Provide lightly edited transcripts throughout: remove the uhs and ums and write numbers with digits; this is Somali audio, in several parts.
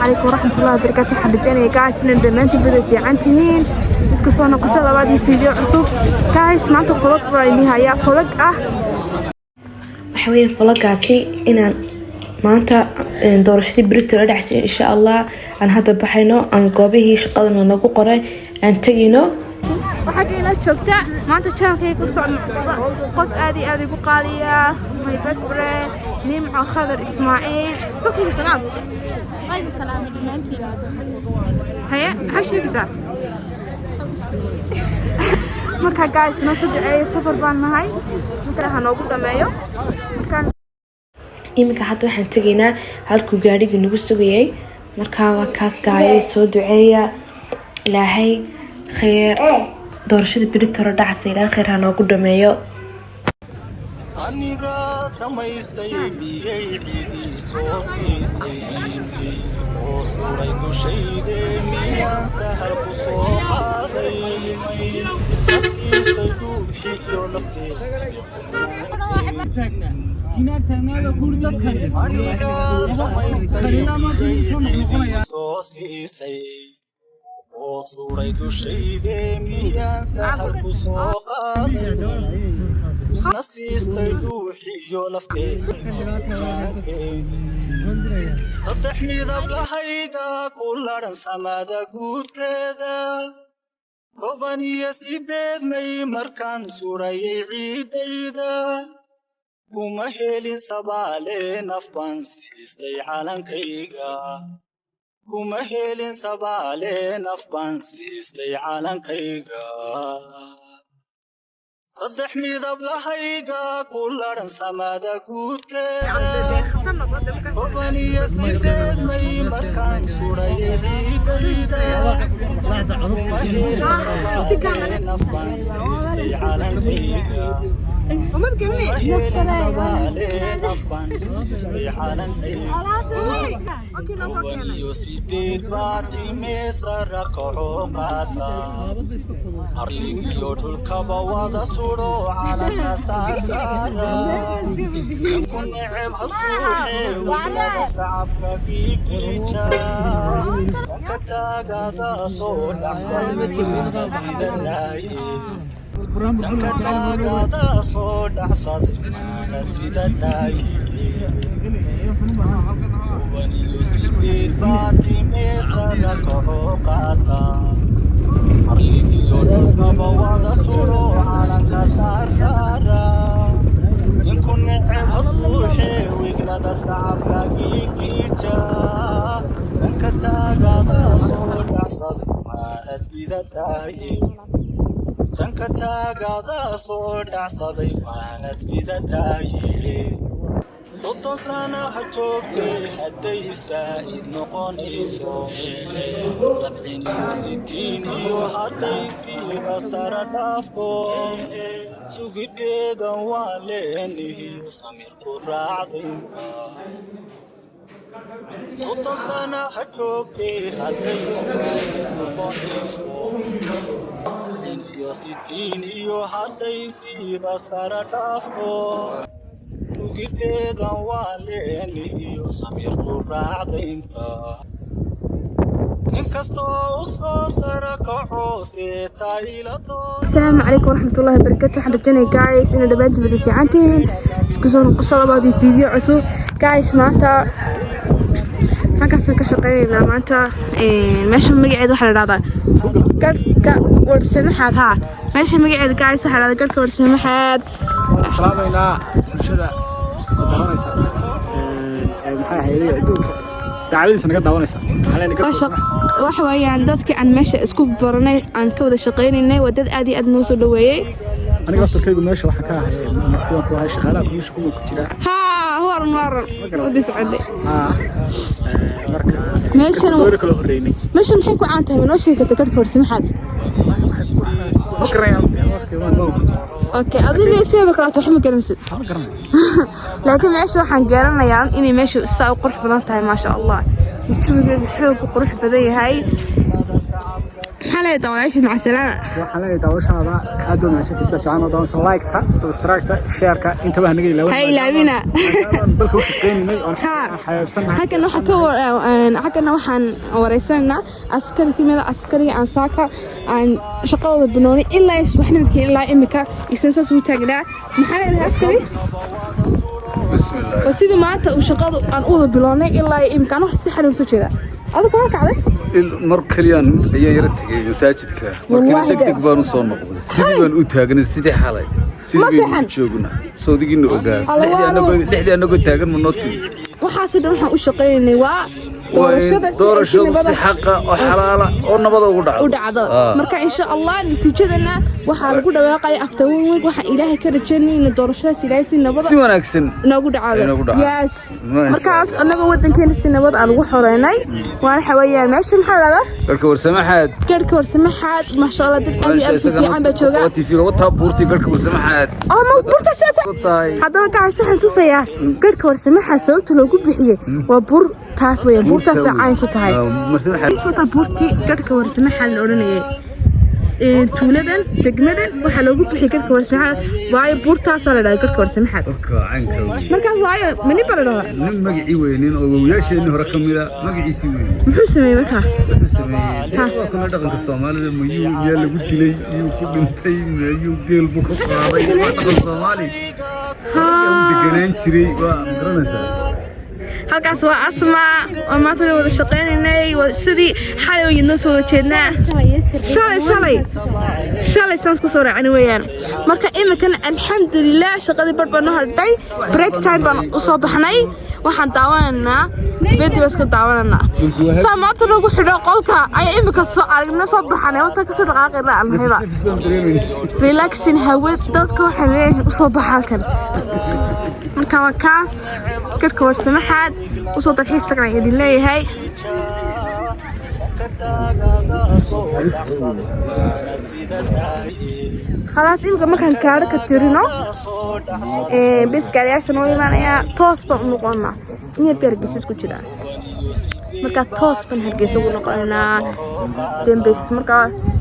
Calaykum waraxmatullahi wabarakaatu. Waxaan rajaynaya, guys, inaad dhammaantiin bada fiican tihiin. Isku soo noqosho labaad iyo video cusub. Guys, maanta vlog baa idin hayaa, vlog ah. Waxa weeye vlog-gaasi inaan maanta doorashadii berito la dhacsay, insha Allah, aan hadda baxayno, aan goobihii shaqadana nagu qoray aan tegayno. Waxaa ila joogta maanta channelkayga ku socda qof aad iyo aad igu qaaliya, my best friend, Nimco Khadar Ismaaciil. Kolkayga salaam. Ayda salaamo dhammaantiin. Haye, maxaa sheegaysaa? Marka guys, noo soo duceeya, safar baan nahay, marka ha noogu dhameeyo markaan. Iminka hadda waxaan tegaynaa halkuu gaadhigii nagu sugayay. Markaa waa kaas gaayay. Soo duceeya, Ilaahay khayr, doorashada berito hore dhacsa, Ilaahay khayr ha noogu dhameeyo. Aniga samaystay miyay cidii soo siisay oo suray dushayde? Miyaan sahal ku soo qaaday? Iska siistay dhuuxi iyo lafteesianiga samaystay miyay cidii soo siisay oo suray dushayde? Miyaan sahal ku soo qaaday? Isna siistay dhuuxiyo lafteesiga. Saddex midab lahayga ku ladhan samada guudkeeda, 18 May markaan surayay ciidayda, kuma helin sabaale, naf baan siistay calankayga. Kuma helin sabaale, naf baan siistay calankayga. Saddex midab lahayga ku ladhan samada guudkeeda, 18 May markaan surayay ciidayda, kuma helin sabaale, naf baan siistay calankayga. Kuma helin sabaale, naf baan siistay calankayga. 18 baa timee, sara kacoo qaata, arligiyo dhulkaba wada sudho, calanka saarsaara. Ku neceb ha suuxee, wiglada sacabka giigiija, sanka taagada soo dhacsaday sida daaye, sanka taagada soo dhacsaday maanad sida daaye. 18 baa timee, sara kacoo qaata, arligiyo dhulkaba wada sudho, calanka saarsaara. Ninku neceb ha suuxee, wiglada sacabka giigiija, sanka taagada soo dhacsaday maanad sida daaye, sanka taagada soo dhacsaday maanad sida daaye. 30 sana ha joogtay hadday saa'id noqonayso, 67 iyo hadday siiqa sara dhaafto, sugideedan waa leenihiyo samirku raacdaynta. 30 sana ha joogtay hadday saa'id noqonayso, 67 iyo hadday siiqa sara dhaafto, sugideedan waa leenihiyo samirku raacdaynta. Inkastoo u soo sara kaco seetaa ila. Asalaamu calaykum waraxmatullahi wabarakaatu. Waxaan rajaynaya, guys, inay dhammaantiin wada fiican tihiin. Isku soo noqosho labaad iyo video cusub. Guys, maanta halkaasaan ka shaqeynaynaa. Maanta meesha magaceeda waxaa la dhahdaa Garhka Warsamaxaad. Haa, meesha magaceeda, guys, waxaa la dhahdaa Garhka Warsamaxaad. Waan islaamaynaa bulshada oo daawanaysa, maxay ahayd, adduunka dacaladiisa naga daawanaysa. Waxaa leenahay Garhka Warsamaxaad. Waxa weeyaan dadkii aan meesha isku baranay, aan ka wada shaqeynaynay, waa dad aad iyo aad noo soo dhaweeyey. Aniga laftarkaygu meesha waxaan ka ahay marti waan ku ahay, shaqaalaha kumisha kuwa ku jira. Haa, waran waran wadi socday. Haa, marka Meeshan soo kala horreynay. Meeshan maxay ku caan tahay? Ma noo sheegi karta, Garhka Warsamaxaad? Ma garanaya waqti waan ma Okay, adiga sideeda kaleeto waxba ma garanaysid. Ma garanayo. Laakiin meesha waxaan garanayaa inay meeshu saa u qurux badan tahay, maasha Allah, jawigeedu xoog u qurux badan yahay. Maxaa leedahay daawadayaasha? Maca salaama. Waxaan leeyahay daawashaada aad u mahadsantahay, sida fiican oo daawanaysa, like-ta, subscribe-ta, share-ka, intaba ha naga ilaawin. Ha ilaawina. Maadaama dalka u shaqeynay oon Ha. xayaabsanahay. Halkan waxaan wareysanaynaa askari kamid ah askariga aan saaka aan shaqadooda banoonay ilaa subaxnimadkii ilaa imika isna saas ugu taagnaa. Maxaa leedahay, askari? بسم الله. Waa sidii maanta uu shaqadu aan u wada bilownay ilaa imika aan wax si xalin soo jeedaa. Adigu kula kacday? Mar kaliyaan ayaa yara tegay masaajidka markana. Wallaahi. Deg deg baan u soo noqday, sidii baan u taagnay, sidii xalay sidii Ma baynu seexan? u joognaa. Sawdigiina ogaa. Alla. 6dii anagoo taagan ma noo timi. Waxaasoo dhan waxaan u shaqaynaynay waa Waa in doorashada si ay si doorashadu nabada si xaqa oo xalaala oo nabada ugu dhacdo u dhacdo. Ah. Marka insha Allah natiijadana waxaa lagu dhawaaqaya after one week. Waxaan Ilaahay ka rajaynay in doorashadaas Ilaahay si nabada si wanaagsan noogu dhacdo. Inoogu dhacdo. Yes. Masha Markaas Allah. anagoo wadankeena si nabad aan ugu xoreynay. Waana waxa weeyaan meesha maxaa la dhahdaa? Garka Warsamaxaad. Garhka Warsamaxaad. Maasha Allah, dad aad iyo aad u fiican baa jooga. Waa TV wataa buurtii garka Warsamaxaad. Oo ma buurtaas Ku tahay. Haddaba gacan waxaan tusayaa garhka Warsamaxaad sababta loogu bixiyey waa buur taas weeyaan, buurtaas caan ku tahay. Warsamaxaad. Wataa buurtii garhka Warsamaxaad la odhanayay. Tuuladan, degmadan waxaa loogu bixiyey garhka Warsamaxaad waayo buurtaasaa la dhahdaa garhka Warsamaxaad. Warka caynka weeye. Markaas waayo mani baa la dhahdaa. Nin magacii weynin oo wawiyaasheenii hore ka mida magaciisii weynin. Muxuu sameeyey markaa? Wuxuu sameeyey waa kuna dhaqanka Soomaalida, mayuu yaa lagu dilay, iyuu ku dhintay, mayuu geel buu ka qaaday. Waa dhaqan Soomaali. Yaa u deganaan jiray, waa ma garanaysaa. Halkaas waa Asma oo maanta wada wada shaqaynaynay. Waa sidii xalay oo noo soo wada jeednaa shalay shalay shalay saas ku soo raacin weeyaan. Marka iminkana alxamdulilah shaqadii bar baan noo hadhay, break time baan usoo baxnay. Waxaan daawanaynaa dibadii baan iska daawanaynaa. Saa maanta noogu xidho qolka ayaa iminka soo aragnay, soo baxanay, wata kasoo dhaqaaqayna aan nahayba. Nafis baan dareemayna. Relaxing hawe dadka waxaan leeyahay usoo baxa halkan. Marka waa kaas garka Warsamaxaad, usoo dalxiis tagan ayaan idin leeyahay. Sanka taagada soo dhacsaday waana sida tahay. Khalaas, imika markaan kaadho ka tirino Soo dhacsaday. Bes gaariyaasha noo imaanayaa, toos baan u noqonaa. In yar bay Hargeysa isku jiraa, marka toos baan Hargeysa ugu noqonaynaa dembes. Marka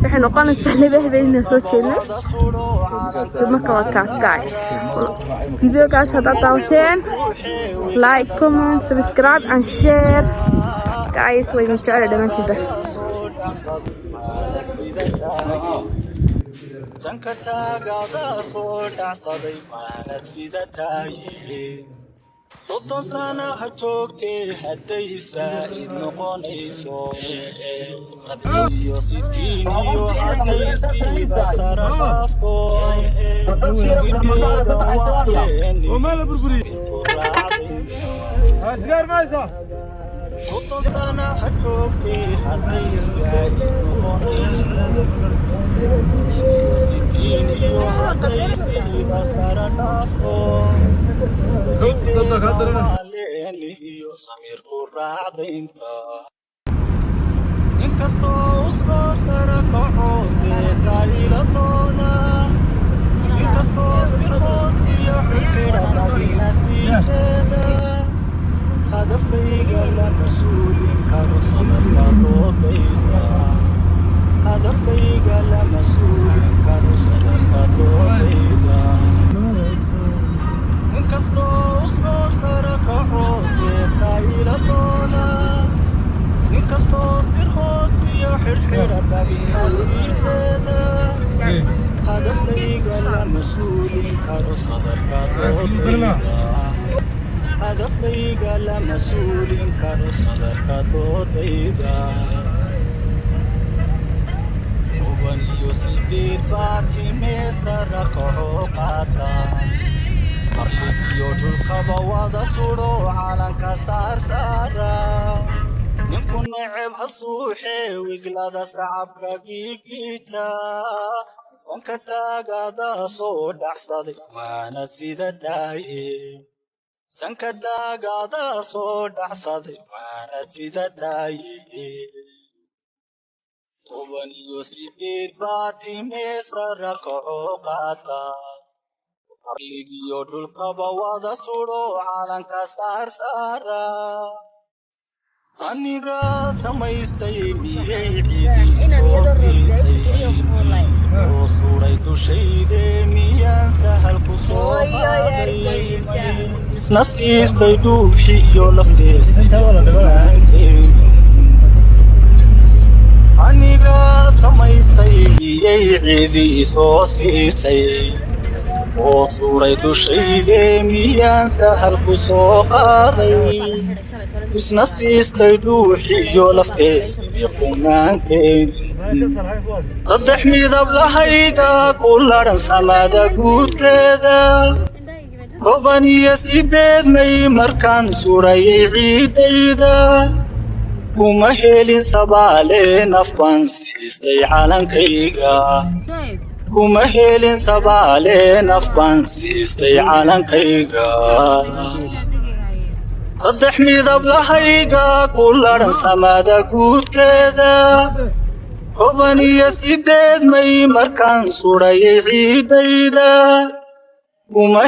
waxay noqonaysaa 2 habeen inaan soo jeednay. Marka waa kaas guys, videogaas haddaad daawateen, like, comment, subscribe and share guys. Waa idin jecel dhammaantiinba. Soo dhacsaday waana sida tahay. Sanka taagada soo dhacsaday waana sida tahay. 30 sana ha joogtee hadday saa'id noqonayso, 67 iyo hadday siida sara dhaafto, sugideeda waa ku raacday. 30 sana ha joogtee hadday saa'id noqonayso, 67 iyo hadday siida sara dhaafto, sugideeda waa leenihiyo samiir ku raacdaynta. Inkastoo u soo sara kaco seeta ila doona, inkastoo sir hoos iyo xidxidha dabina sii jeeda, hadafkayga lama suulin karo sadarka doodayda. Hadafkayga lama suulin karo sadarka doodayda. Inkastoo u soo sara kaco seeta ila doona, ninkastoo sir hoos iyo xidhxidha dabina sii jeeda, hadafkayga lama suulin karo sadarka doodayda. Hadafkayga lama suulin karo sadarka doodayda. 18 baa timee sara kaco qaata, qarnigiyo dhulkaba wada sudho calanka saarsaara. Ninku neceb ha suuxee wiglada sacabka giigija. Sanka taagada soo dhacsaday waana sida tahay. Sanka taagada soo dhacsaday waana sida tahay. 18 baa timee sara kaco qaata, qarligiyo dhulkaba wada sudho calanka saarsaara. Aniga samaystay miyay cidii soo siisay oo suray dushayde? Miyaan sahal ku soo qaaday? Isna siistay dhuuxi iyo lafteesa. Aniga samaystay miyay cidii soo siisay oo suray dushayde? Miyaan sahal ku soo qaaday? Isna siistay dhuuxiyo lafteesidii qumaankeen. Saddex midab lahayga ku ladhan samada guudkeeda. 18 May markaan surayay ciidayda, kuma helin sabaale, naf baan siistay calankayga. Kuma helin sabaale, naf baan siistay calankayga. Saddex midab lahayga ku ladhan samada guudkeeda. 18 May markaan surayay ciidayda, kuma